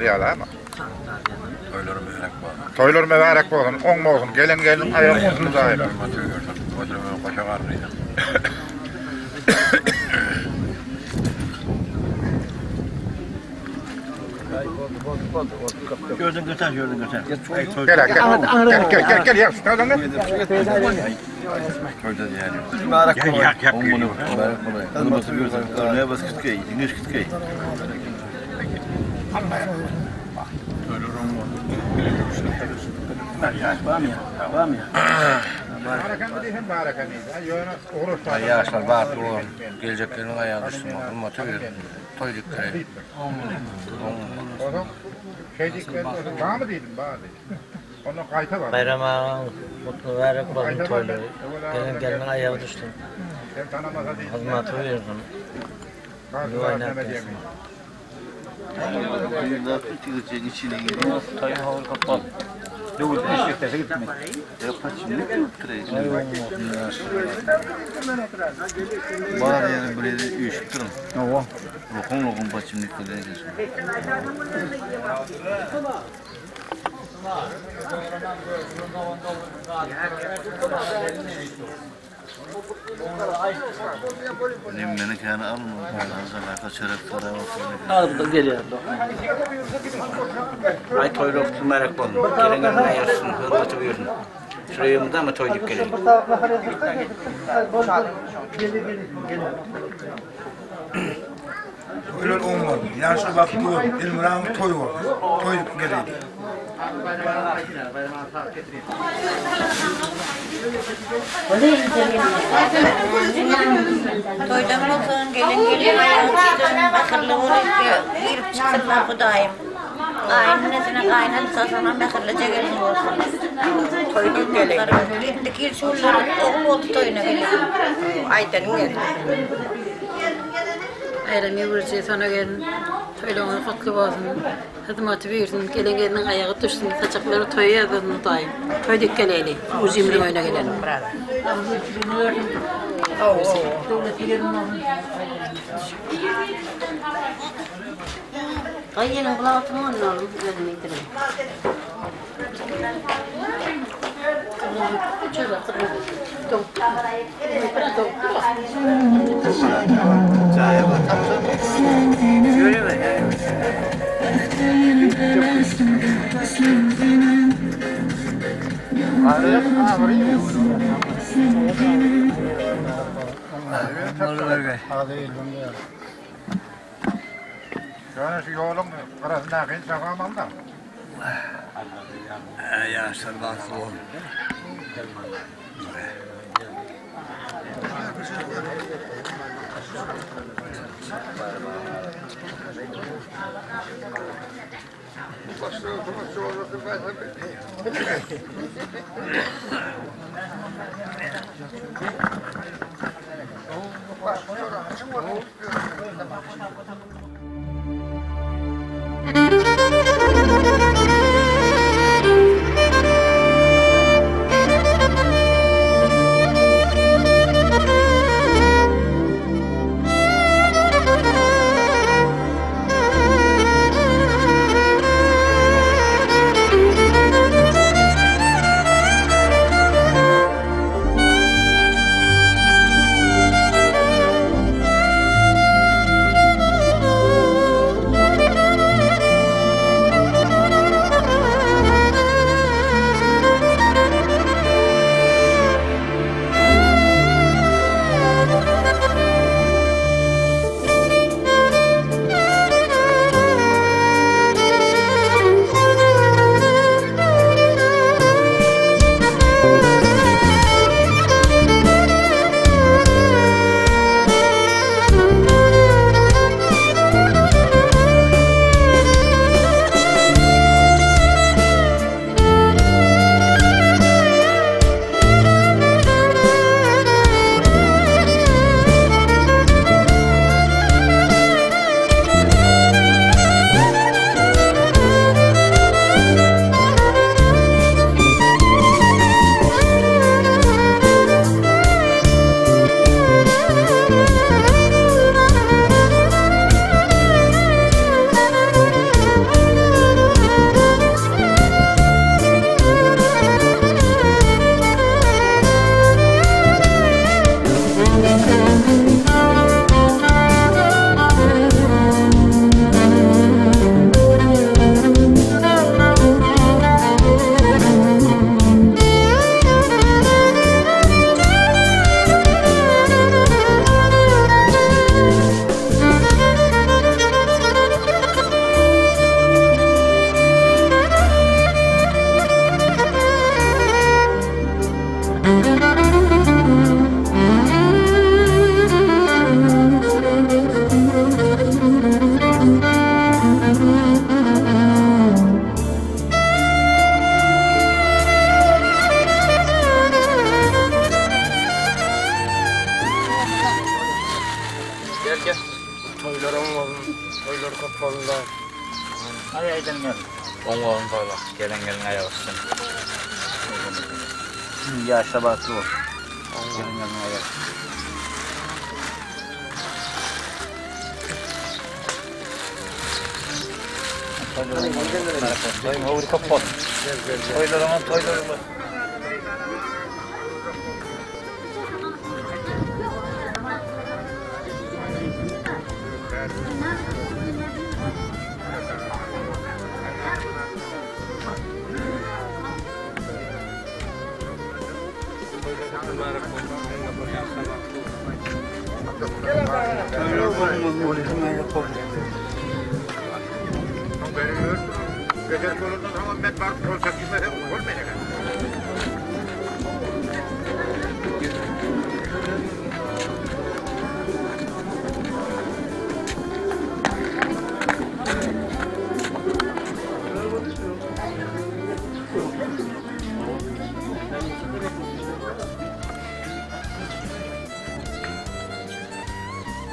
ýaly ama. Toýlar mübärek bolsun, oň bolsun, gelen gelin aýagy bolsun daýym. Gördün göter, gördün göter. Gel gel. Gel gel gel gel ýagşy toýdan gel. Mübarek olsun. Mübarek olsun. Basıp görsen, örneğe bas kütkey, İngiliz kütkey. Ýaşlar bagtly bolsun. Geljek gelin aýagy düşsün. Hormaty bir toý diýip gereýin. Baýram agaň gutly mübärek bolsun toýlary. Gelen gelniň aýagy düşsün. Hyzmaty buýursun. Uly oýnap gelsin. Bar ýeri bir ýere üýşüp durun. Lokum lokum paçimlik Nemmeni käni alma. Alaka çörek para Al bu da geliyor. Ay toýlar gutly mübärek bolsun. Gelen gelin aýagy düşsün. Hormaty buýursun. Şuraya mydama toý diýip geleýin. Toýlar oň bolsun. Ýaşlar bagtly bolsun. Elmydama toý bolsun. Toý diýip geleýin. Toýdan bolsun, gelen gelin aýagy çüýden mähirli bolup girip çyksynlar Hudaýym. Gaýynenesine gaýynatasyna mähirlije gelin bolsun. Toý diýip geleýin. Indiki ýyl şu günler ogul boldy toýuna geleýin. Aýdanyň gelsin. Baýram ýüwürji sona gelin toýlaryňyz gutly bolsun. Hyzmaty buýursun, gelen gelniň aýagy düşsün, saçaklary toýa ýazdyryn Hudaýym. Toý dek geleýli, ujymyzyň öýüne gelelim. Döwletli gelin bolsun. Gaý gelin gulak oturma onda oglum, özüm iýdirin. Ýöne şu ýoluň gyrasyndaky çagam da. Ýaşlar bagtly bolsun. Oň bolsun toýlar. Gelen gelin aýagy düşsün. Ýaşla bagtly bol. Gelen gelin aýagy düşsün. Toýuň höwri köp bolsun. Toýlaryňam toýlary bolsun.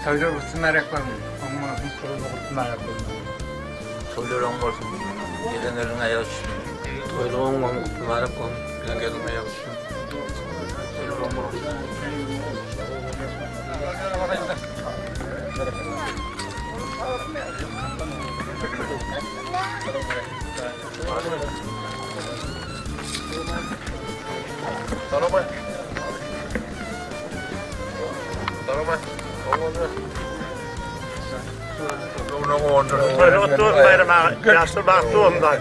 Toýlar gutly märek bolsun. Oň bolsun, toýlar gutly märek bolsun. Toýlar oň bolsun. Gelen gelin aýagy düşsün. Toýlar oň bolsun, gutly märek bolsun. Gelen gelin aýagy düşsün. Toýlar oň bolsun. Toýlar gutly bolsun Baýram aga. Ýaşlar bagtly bolsun daýy.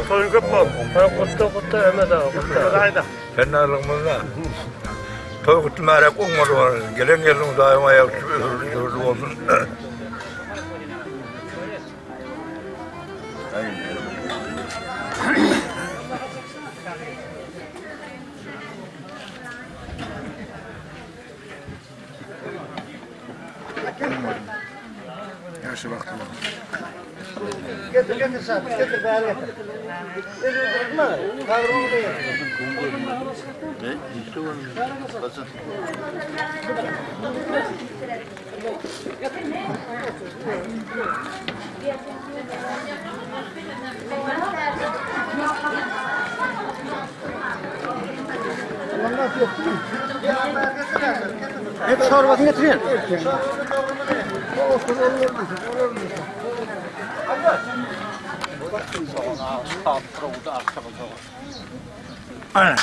Toýuň köp bolsun. Toý gutly gutly Ömer aga gutly. Hudaýda. Sennarlygymyzda toý gutly märek oňmaly bolsun. Gelen gelin Hudaýyň aýagy düşüp ömürli jürli bolsun. Ýaşy bagtly bolsun. Getir getir şat getir bäri getir. Hep çorbasyny getirýän. Ana.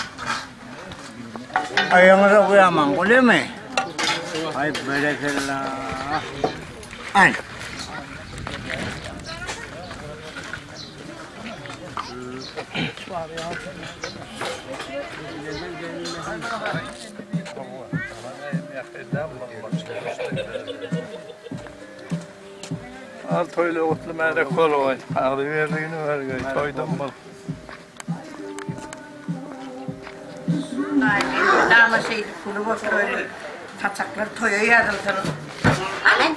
Aýagyňyza guýaman, bolýamy? Aý, berekella. Aý. Al toýla gutly märek bol goý. Agzybirligini bergeý, toýdan bol. Dama şeýdip gülüp oturayly. Saçaklar toýa ýazylsyn. Aman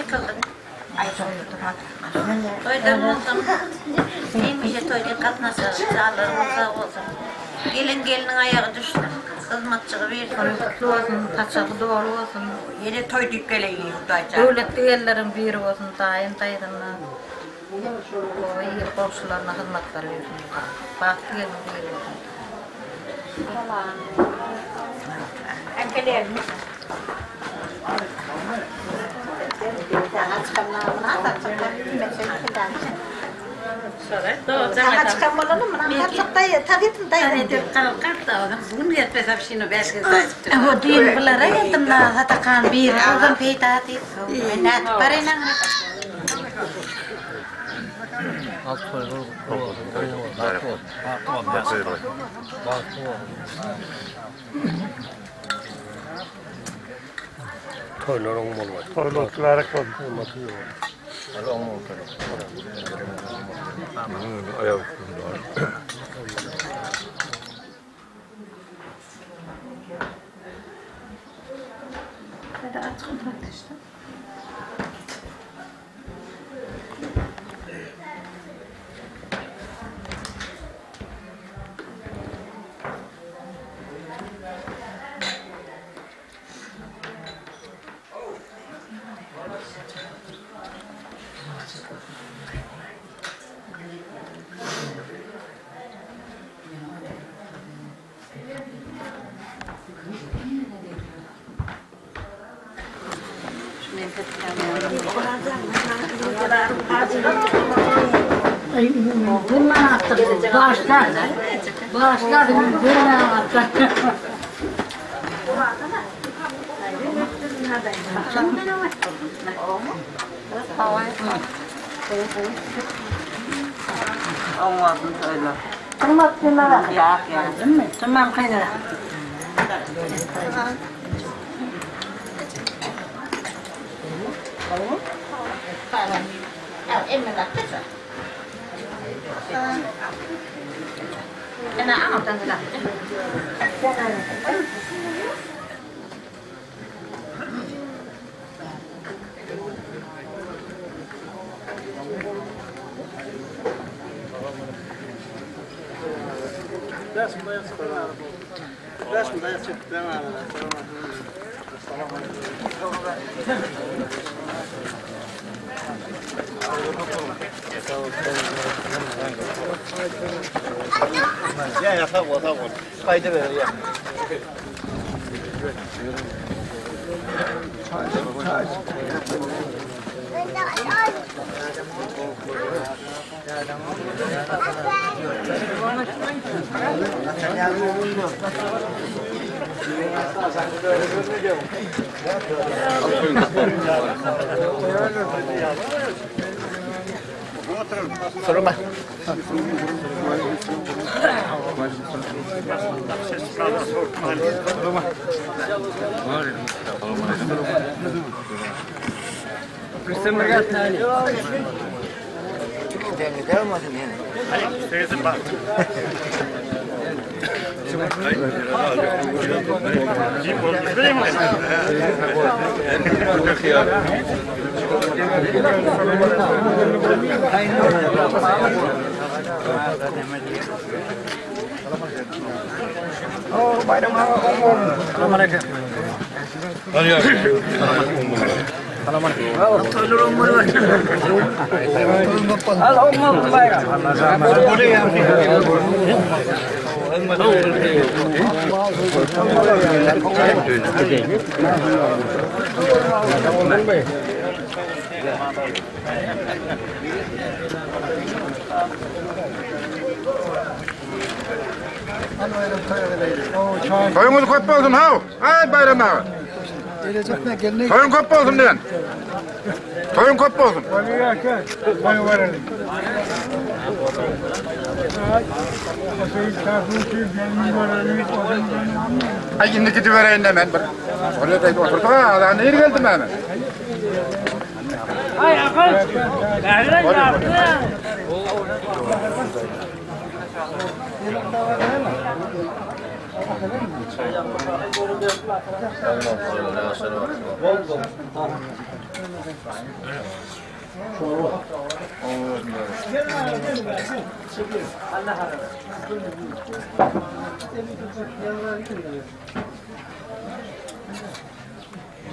ýykyldyň. Aý soňunda Toýdan bolsun. Hemişe toýda gatnaşaly. Janlaryňyz sag bolsun. Gelen gelniň aýagy düşsün. Hyzmatçygy bersin. Toýy gutly bolsun, saçagy doly bolsun. Ýene toý diýip geleýin Hudaýjan. Döwletli gelinleriň biri bolsun, daýym daýzamdan. Oba il goňşularyna hyzmatlar bersin. Bagtly gelniň biri bolsun. Düýn bulara geldim Sadakan biri bolsam peýda diýip. Men nädip baraýyn aňryk. Toýlar oň bolmaý. Toýlar mübärek bolsun. Aýak Başlar. Başlar. Oňmadym toýlar. Ýak, ýak. Tamam kaynana. Toýuňyz köp bolsun haw. Aý Baýram aga. Toýuň köp bolsun diýen. Toýuň köp bolsun. Aý indi gidibereýin de men bir. Ol ýerde oturdyk ha, adam nirä geldim men? Ay akıl.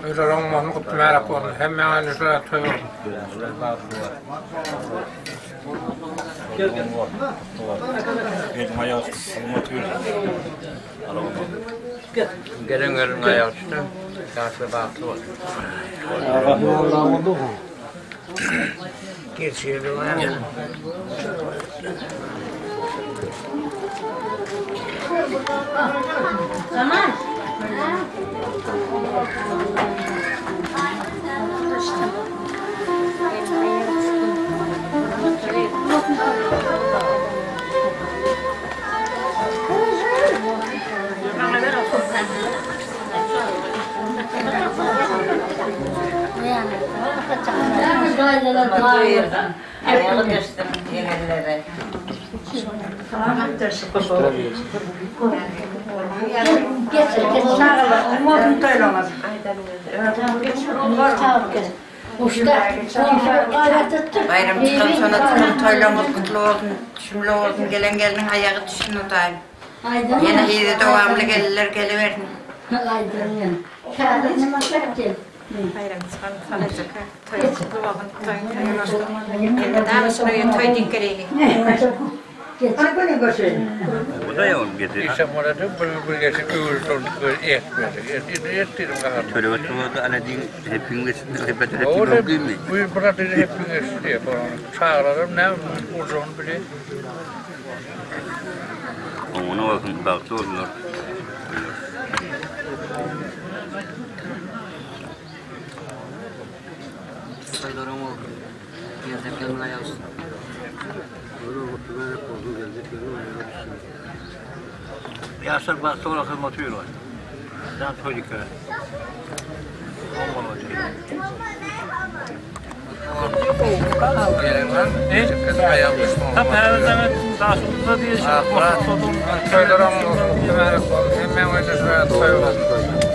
Öýler oňmagyny gutly märäk bolsun. Hemmäňe şöyle toý bolsun. Gelen gelin ayağı düştü. Yaşlı bahtlı olsun. Tamam. Ayagy düşsün ýegenlere. Geç, geç. Bayram çıkan sonra çıkan toýlarymyz gutly bolsun, düşümli bolsun, gelen geliniň ayagy düşsün Hudaýym. Ýene ýene dowamly gelinler gelibersin. Bayram çıkan salacak. Toý kutly bolsun, toýuň toýy bolsun. Elmydama şuna toý diýip geleýin. Hany göni görşeýin. Bu da ýoň getir. Işe bolady, bir bir geçip öwrüp durduk, bir et berdik. Et, et, et dedim gaharma. Töleg etmedi, ana diň hepin geçdi, hep et O da mi? bu bir dedi hepin geçdi diye. Çağıralım ne olacağını bile. Ona bakın, bagtly oldular. Toýlaryň olsun. Geljek gelin aýagy düşsün. Ýaşlar bagtly bolar, hyzmaty buyurlar. Can toý dikere. Tam her zaman daşımızda diye şey. Toýlar oň bolsun, kutly mübärek bolsun. Hemmäň öýünde şöyle toý bolsun.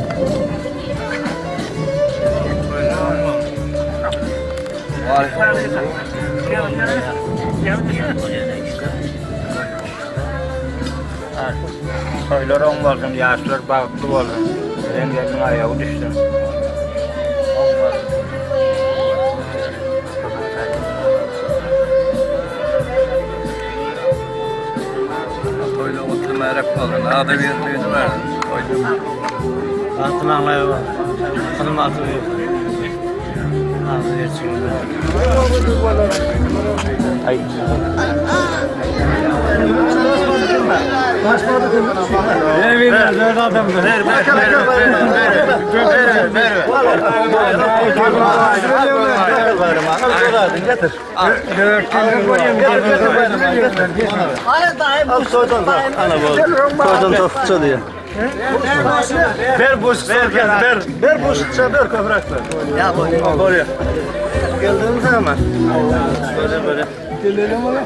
Toýlar oň bolsun, ýaşlar bagtly bolsun. Gelen gelniň aýagy düşsün. Oň bolsun. Toýlar kutly mübärek bolsun. Ada birliğini versin. Toýlar. Bagtly maňlaýy bolsun. Hyzmaty buyursun. Agzy berçigini Ver bu ver ver. Ver bu ver köpürek ver. Ya bu. Geldiğimiz zaman. Böyle böyle. Gelelim ona.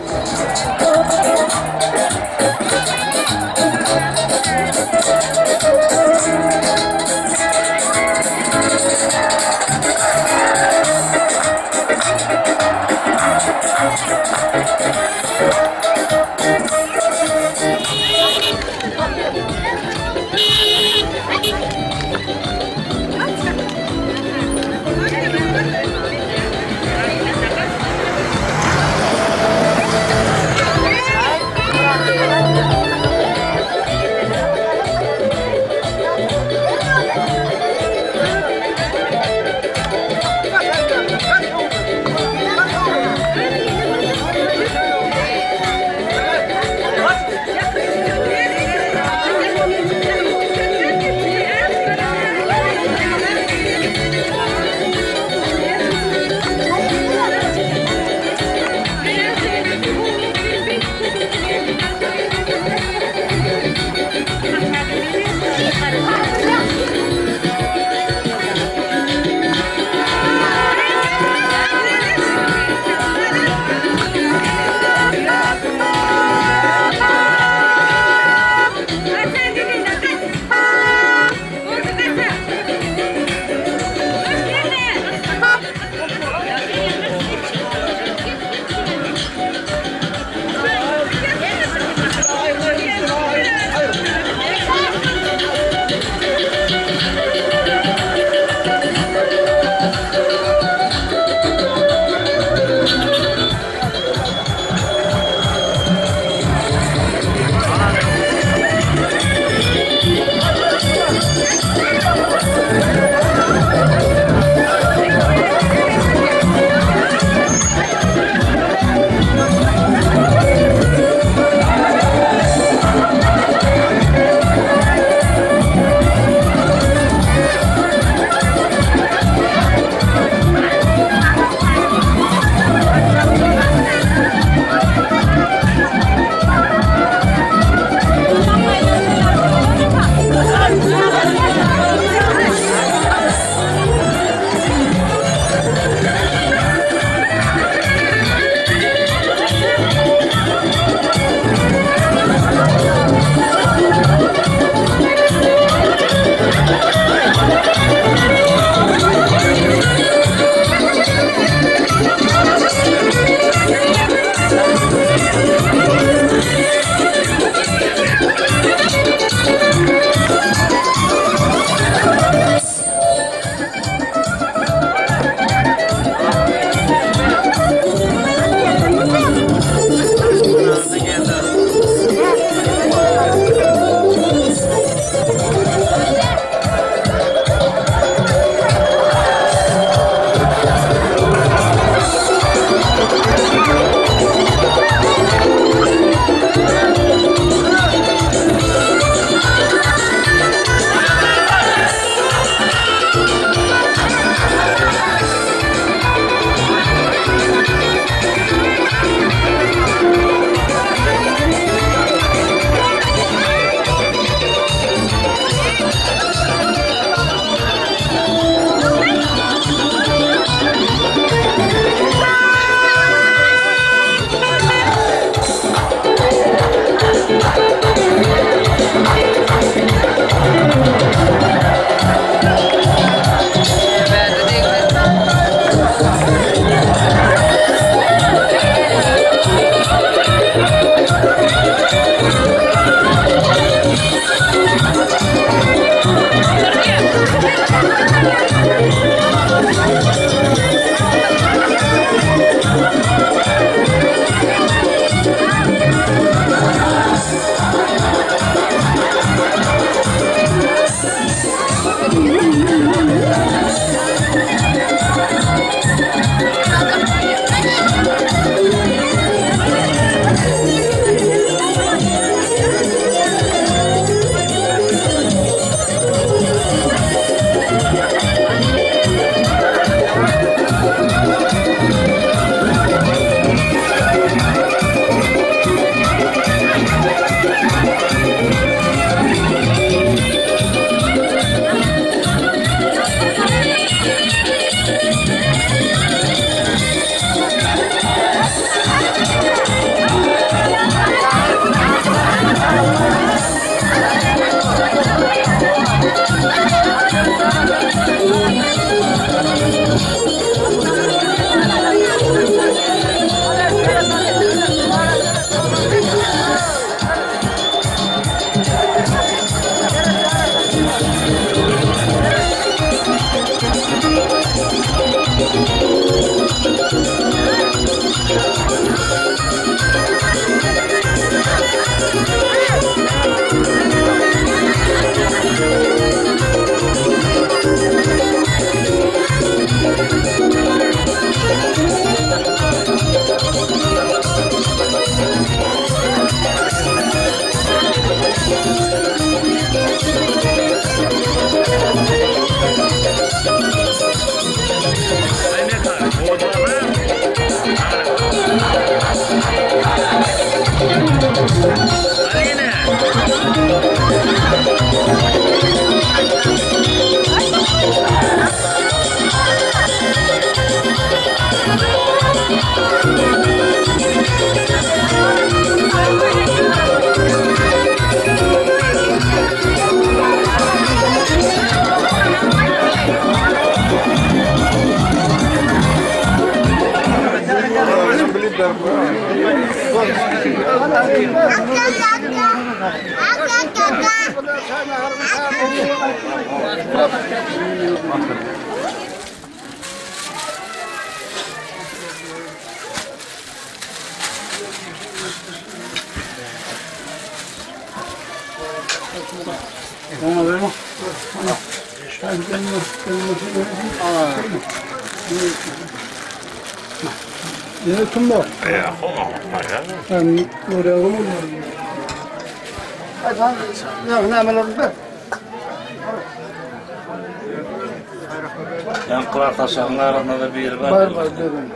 Ýaňkylar saçagyň arasynda-da biri bar. Bar bar beren.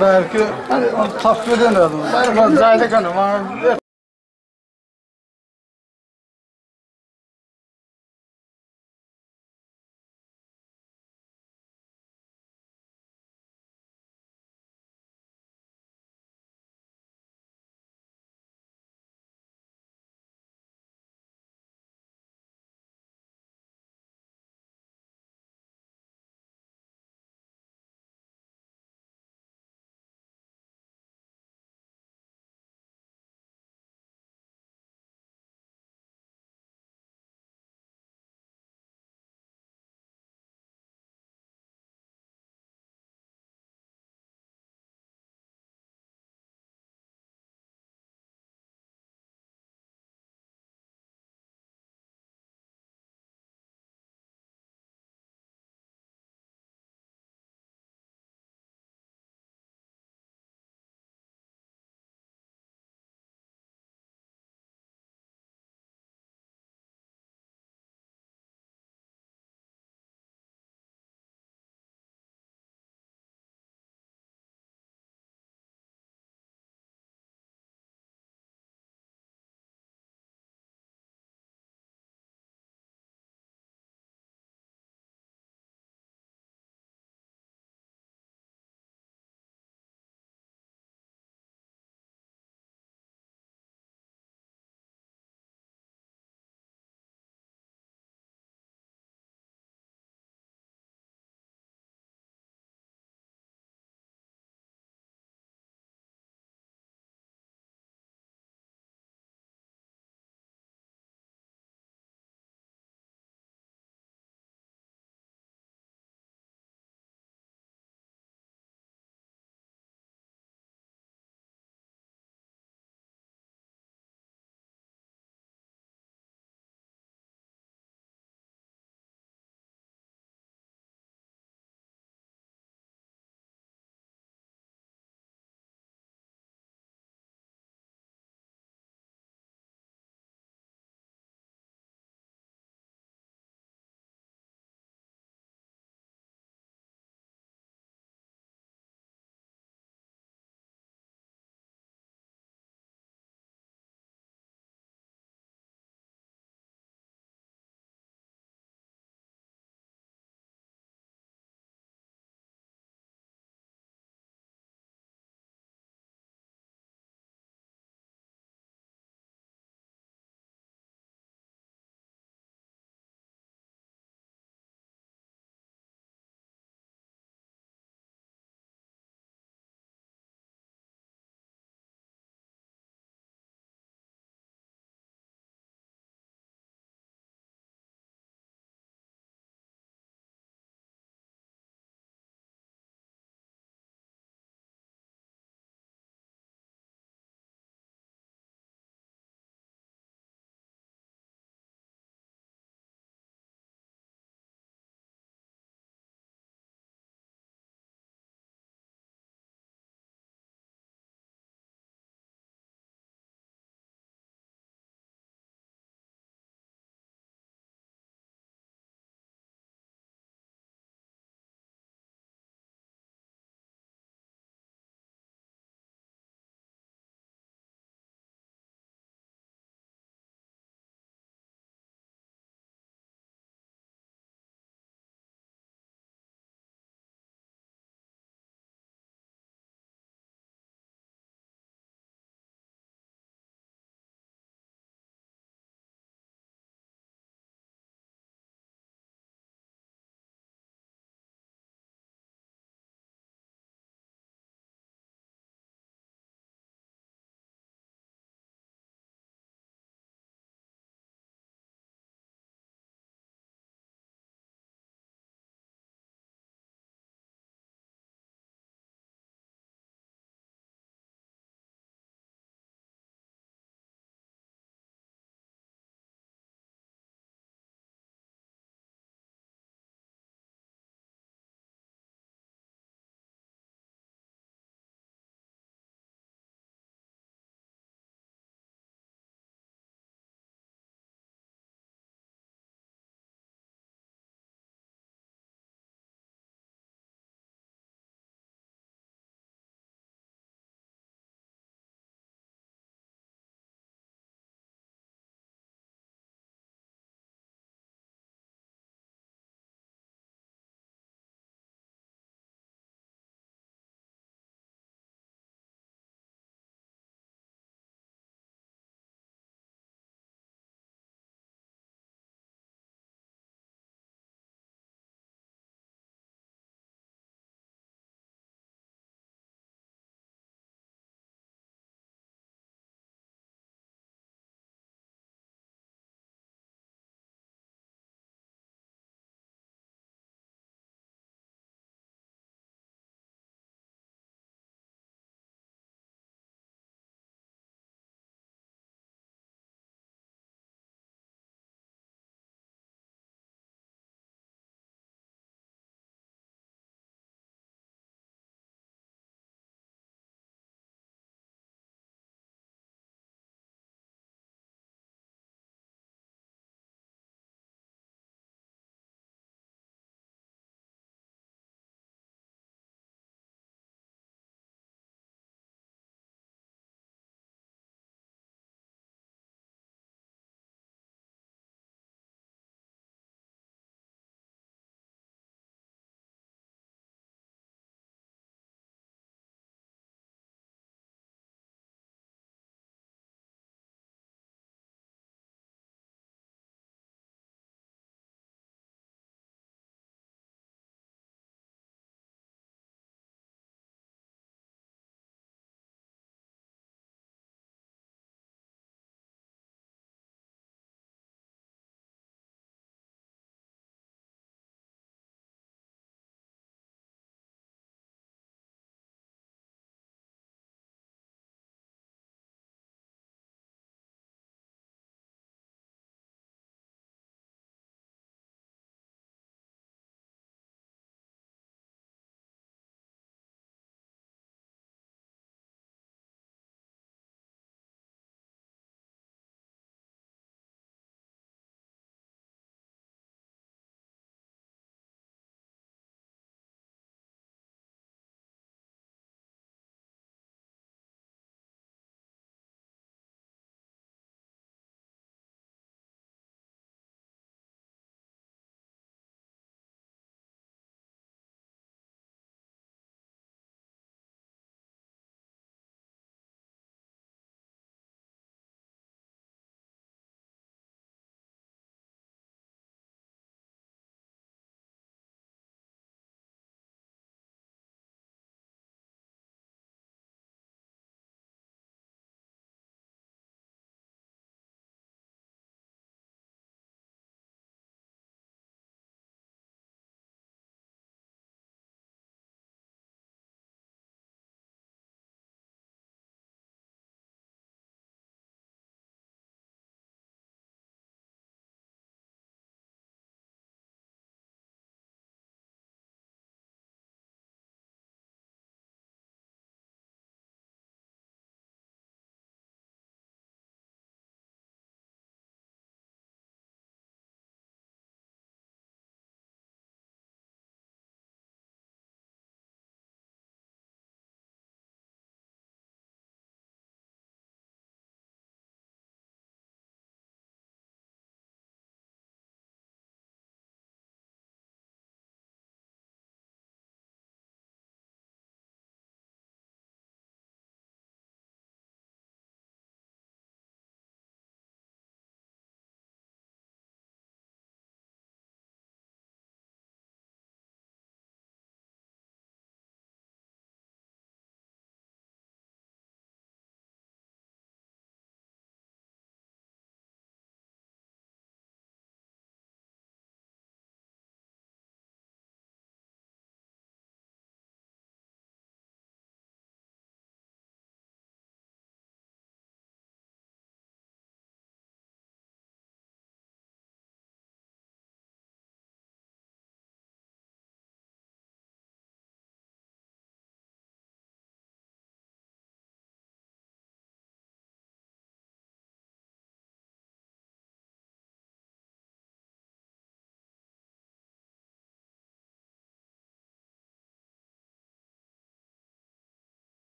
Belki tasbih eden adam.